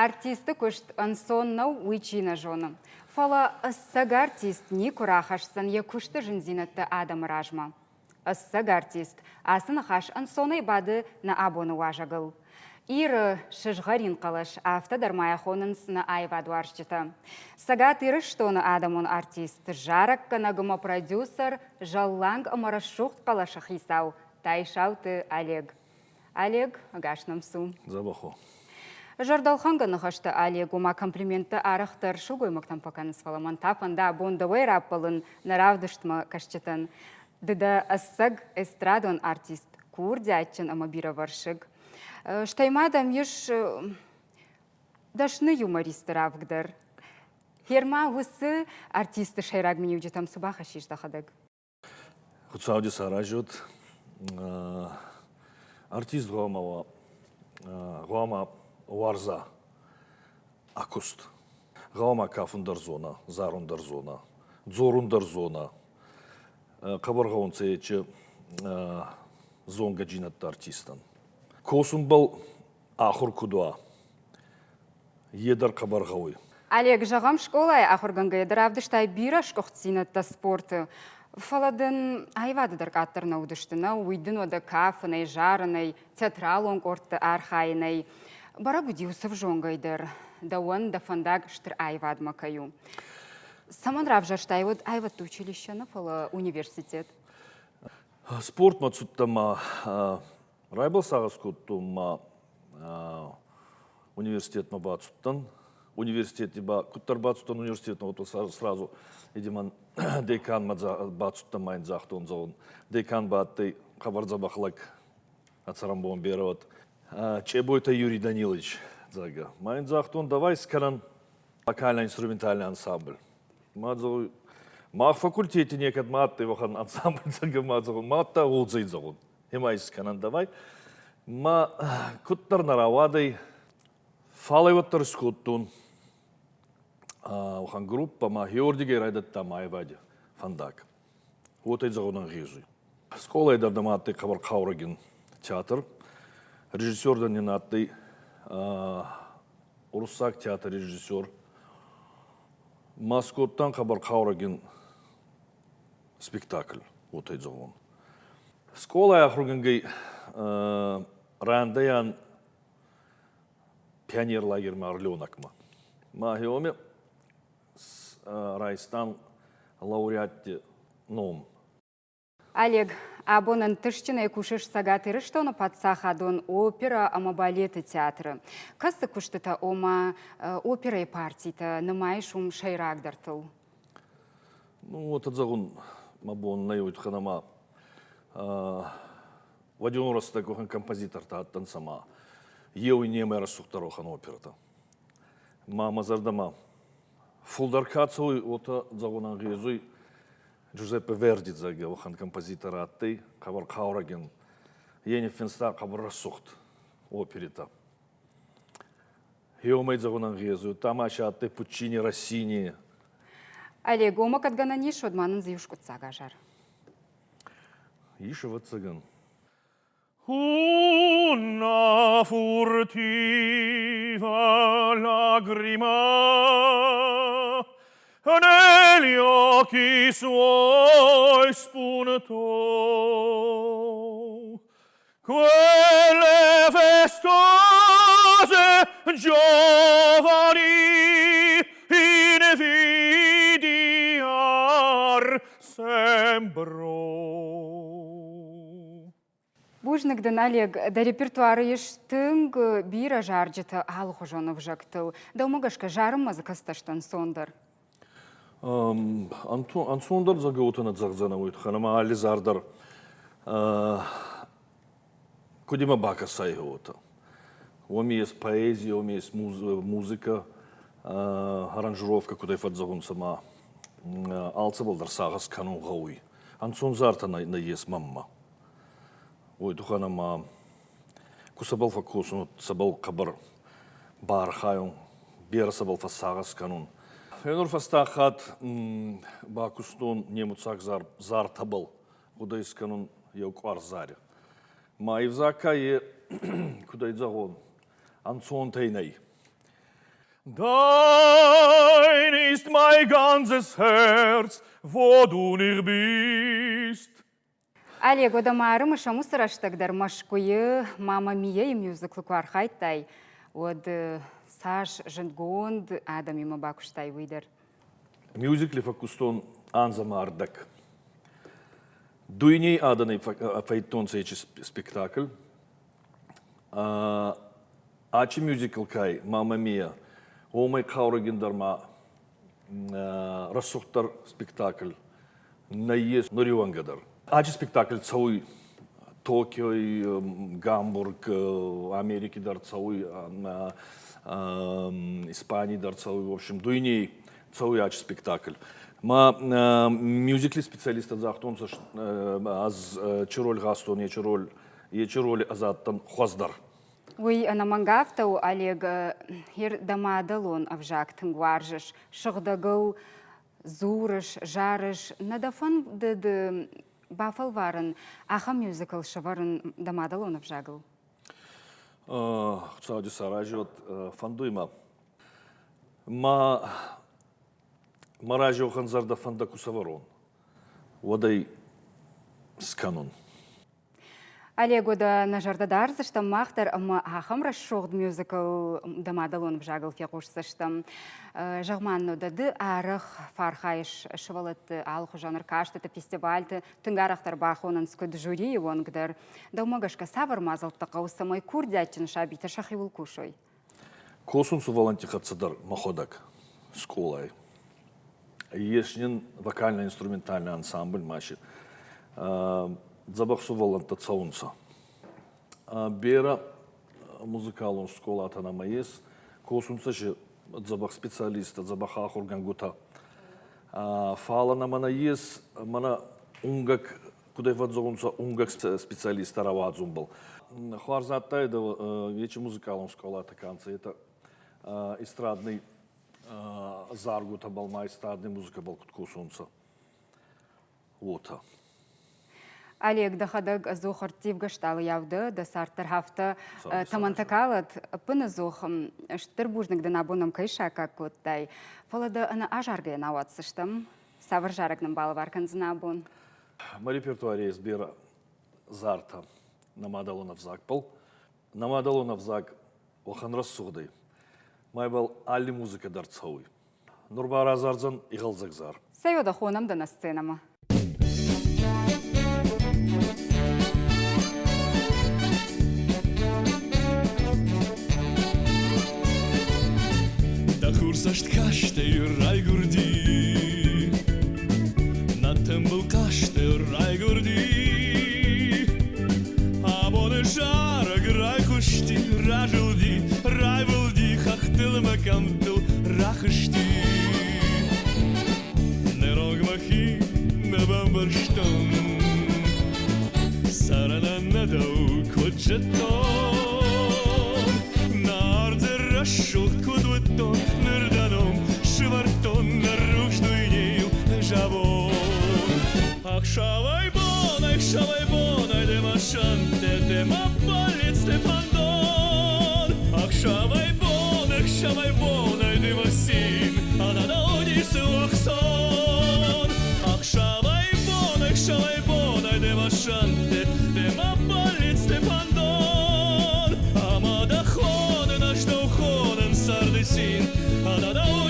Артисты куыст ӕнцон нӕу, уый чи нӕ зоны. Фӕлӕ ӕцӕг артист никуы рахӕсдзӕн йӕ куысты зындзинӕдтӕ адӕмы размӕ. Ӕцӕг артист ацы ныхас ӕнцонӕй бады нӕ абоны уазӕгыл. Иры сызгъӕрин хъӕлӕс, афтӕ дӕр ма йӕ хонынц нӕ аивадуарзджытӕ. Цӕгат Ирыстоны адӕмон артист, зарӕггӕнӕг ӕмӕ продюсер, зӕлланг ӕмӕ рӕсугъд хъӕлӕсы хицау Тайсауты Олег. Олег, ӕгас нӕм цу. Дзӕбӕх у. Зӕрдӕлхӕнгӕ ныхӕстӕ Олег, ома комплименттӕ арӕхдӕр сылгоймӕгтӕн фӕкӕнынц, фӕлӕ мӕн та фӕнды абон дӕуӕй раппӕлын нӕ равдыстмӕ кӕсджытӕн. Ды дӕ ӕцӕг эстрадон артист, курдиатджын ӕмӕ бирӕвӕрсыг. Стӕй ма дӕм ис дӕсны юмористы равг дӕр. Герма уыцы артисты сӕйраг миниуджытӕм цы бахӕссис дӕхӕдӕг? Хуцауди саразӕд. Артист гъӕуама уа, гъӕуама уарза ӕ куст. Гъӕуама кафун дӕр зона, зарун дӕр зона, дзорун дӕр зона. Хъӕбӕр гъӕунцӕ ечи зонгӕджийнӕдтӕ артистӕн. Косунбӕл ахур куд уа, е дӕр хъӕбӕр гъӕуй. Олег, зӕгъӕм, скъолайы ахуыргӕнгӕйӕ ды равдыстай бирӕ сгуыхтдзинӕдтӕ спорты. Фӕлӕ дын аивады дӕр къаддӕр нӕ уыдысты, нӕ? Уый дын уӕдӕ кафынӕй, зарынӕй, театралон къордты архайынӕй. Бӕрӕг уыди уыцы взонгӕй дӕр, дӕуӕн дӕ фӕндаг стыр аивадмӕ кӕй у. Цӕмӕн равзӕрстай уӕд аивӕдты училище нӕ, фӕлӕ университет? Спортмӕ цудтӕн ма Райбыл сагъӕс кодтон ма университетмӕ бацудтӕн. Университети ба куддӕр бацудтӕн университетмӕ, вот сразу видимо деканмӕ бацудтӕн ма ин загътон, зӕгъун. Декан ба адтӕй хъӕбӕр дзӕбӕх лӕг, ӕ цӕрӕнбон берӕ уӕд. Чъебойтӕ Юрий Данилович, зӕгъгӕ. Ма ин загътон, давай скӕнӕн вокально-инструментальный ансамбль. Ма зӕгъуй, мах факультети некӕд ма адтӕй уӕхӕн ансамбль, зӕгъгӕ, ма зӕгъун, ма адтӕ уодзӕй, зӕгъун. Ема искӕнӕн давай. Ма куддӕр нӕ рауадӕй, фал ӕй уӕддӕр искодтон уӕхӕн группӕ ма хеуордигӕй райдӕдта ма айвади фӕндаг. Уотӕ зӕгъун ӕнгъезуй. Скъолай дӕр дӕмӕ адтӕй хъӕбӕр хъаурӕгин театр. Режиссер дӕр нин адтӕй уруссаг театри режиссер. Ма скодтан хъӕбӕр хъаурӕгин спектакль, уотӕ зӕгъун. Скъолай ахургӕнгӕй рандӕйӕн пионерлагермӕ Орленокмӕ. Ма гъеуоми райстан лауреатти ном. Олег, абон ӕнтыстджынӕй кусыс Цӕгат Ирыстоны паддзахадон оперӕ ӕмӕ балеты театры. Кӕцы куыстытӕ, ома оперӕйы партитӕ нымайыс уым сӕйрагдӕртыл? Ну, уотӕ зӕгъун мӕ бон нӕй, уой туххӕн ӕма уӕдион рӕстӕг уӕхӕн композитортӕ адтӕнцӕ ма еу иннемӕй рӕсугъддӕр уӕхӕн оперӕтӕ. Ма мӕ зӕрдӕмӕ фулдӕр ка цӕуй, уотӕ зӕгъун ӕнгъезуй Джузеппе Верди, зӕгъгӕ, уӕхӕн композитор адтӕй, хъӕбӕр хъаурӕгин. Е ниффинста хъӕбӕр рӕсугъд оперитӕ. Еумӕй зӕгъун ӕнгъезуй, тамаши адтӕй Пуччини, Россини. Олег, уымӕ кӕд гӕнӕн ис, уӕд ма нын дзы иу скъуыддзаг азар. Ис, ӕвӕццӕгӕн. Una furtiva lagrima negli occhi suoi spuntò Quelle festose giovani invidiar sembrò. Бузныг дын, Олег, дӕ репертуары ис тынг бирӕ зарджытӕ алыхуызон ӕвзӕгтыл. Дӕумӕ гӕсгӕ зарынмӕ дзы кӕцытӕ сты ӕнцондӕр? Ӕнцондӕр зӕгъгӕ нӕ зӕгъдзӕнӕ уой туххӕн ӕма алли зар дӕр куд имӕ бакӕсай, уотӕ. Уоми ес поэзи, уоми ес музыкӕ, аранжировкӕ кудӕй фӕдзӕгъунцӕ ма алцӕбӕл дӕр сагъӕс кӕнун гъӕуй. Ӕнцон зартӕ нӕййес мӕнмӕ. Уой туххӕн ӕма ку цӕбӕл фӕккосун, цӕбӕл хъӕбӕр баархайун, берӕ цӕбӕл фӕссагъӕс кӕнун. Фенур фӕстаг хатт бакустон немуцаг зартӕбӕл гъудӕ искӕнун еу къуар зари. Ма ивзаг ка е, куд ӕй зӕгъон, ӕнцонтӕй нӕй. Dein ist mein ganzes Herz, wo du nicht bist. Олег, уӕдӕ ма ӕрымысӕм уыцы рӕстӕг дӕр Мӕскуыйы «Мама Мия-йы мюзиклы куы архайдтай, уӕд цас зындгонд адӕмимӕ бакуыстай, уый дӕр. Мюзикли фӕккустон анз ӕма ӕрдӕг. Дуйней адӕнӕй фӕйдтонцӕ ечи спектакль. Ачи мюзикл кай «Мама Мия», уомӕй хъаурӕгиндӕр ма рӕсугъддӕр спектакль нӕййес нуриуӕнгӕ дӕр. Ачи спектакль цӕуй Токиой, Гамбург, Америки дӕр цӕуй, Испании дӕр цӕуй, в общем, дуйней цӕуй ачи спектакль. Ма мюзикли специалисттӕ загътонцӕ, ӕз чи роль гъазтон, ечи роль, ечи роли ӕз адтӕн хуӕздӕр. Уый ӕнӕмӕнг афтӕ у, Олег, хер дӕ мадӕлон ӕвзаг тынг уарзыс, сыгъдӕгыл дзурыс, зарыс. Нӕ дӕ фӕндыд бафӕлварын ахӕм мюзикл сӕвӕрын дӕ мадӕлон ӕвзагыл? Хуыцауджы саразӕд, фӕндуй мӕ. Ма мӕ разӕхӕн зӕрдӕ фӕндӕ ку сӕвӕрон, уӕд ӕй скӕнун. Олег, уӕдӕ нӕ зӕрдӕ дардзыстӕм мах дӕр ӕмӕ ахӕм рӕсугъд мюзикл дӕ мадӕлон ӕвзагыл фехъусдзыстӕм. Зӕгъ-ма, дӕ ды арӕх фӕархайыс сывӕллӕтты алыхуызон ӕркастыты, фестивальты, тынг арӕхдӕр бахонынц куыд жюрийы онг дӕр. Дӕумӕ гӕсгӕ цавӕр мадзӕлттӕ хъӕуы, цӕмӕй курдиатджын сабитӕ сӕхиуыл кусой? Косун сувӕллӕнтти хӕццӕ дӕр мӕхуӕдӕг скъолай. Ес нин вокально-инструментальный ансамбль ма си дзӕбӕх сувӕллӕнттӕ цӕунцӕ. Берӕ музыкалон скъолатӕ нӕмӕ ес, косунцӕ си дзӕбӕх специалисттӕ, дзӕбӕх ахургӕнгутӕ. Фал нӕмӕ нӕййес мӕнӕ унгӕг куд ӕй фӕдздзорунцӕ, унгӕг специалисттӕ рауадзунбӕл. Хуарз адтайдӕ ечи музыкалон скъолатӕ ка нцӕ, етӕ эстрадный заргутӕбӕл ма эстрадный музыкӕбӕл куд косунцӕ, уотӕ. Олег, дӕхӕдӕг ӕдзух ӕрттивгӕ стъалыйау дӕ, дӕ цард дӕр афтӕ тӕмӕнтӕ калӕд. Ӕппынӕдзух стыр бузныг дын абон ӕм кӕй саккаг кодтай, фӕлӕ дӕ ӕнӕ азаргӕйӕ нӕ ауадздзыстӕм. Цавӕр зарӕг нын балӕвар кӕндзынӕ абон? Мӕ репертуаре ес берӕ зартӕ нӕ мадӕлон ӕвзагбӕл. Нӕ мадӕлон ӕвзаг уӕхӕн рӕсугъд ӕй. Ма ибӕл алли музыкӕ дӕр цӕуй. Нур ба разардзӕн игъӕлдзӕг зар. Цӕй уӕдӕ хонӕм дӕ нӕ сценӕмӕ. Дӕ хурдзаст кастӕй райгуырди, Нӕ тымбыл хъазты райгуырди. Абоны зарӕг райхъуысти, разылди, райвылди, хӕхтыл ӕмӕ кӕмттыл рахызти. Ныронг мӕхи нӕ бамбӕрстон, цӕрынӕн нӕ дӕу куыд зыдтон. Нӕ ӕрдзы рӕсугъд куыд уыдтон, ныр дӕ ном сывӕрдтон нӕ рухс дуйнейыл ӕз абон. Ӕхсӕвӕй-бонӕй, ӕхсӕвӕй-бонӕй дӕ мӕ сӕнттӕ, дӕ мӕ бӕллицтӕ фӕндон. Ӕхсӕвӕй-бон, ӕхсӕвӕй-бонӕй дӕ мӕ цин, ӕнӕдӕу ницы ӕхцон. Ӕхсӕвӕй-бон, ӕхсӕвӕй-бонӕй дӕ мӕ сӕнттӕ, дӕ мӕ бӕллицтӕ фӕндон. Ӕмӕ дӕ хонын, ӕз дӕу хонын царды цин, ӕнӕдӕу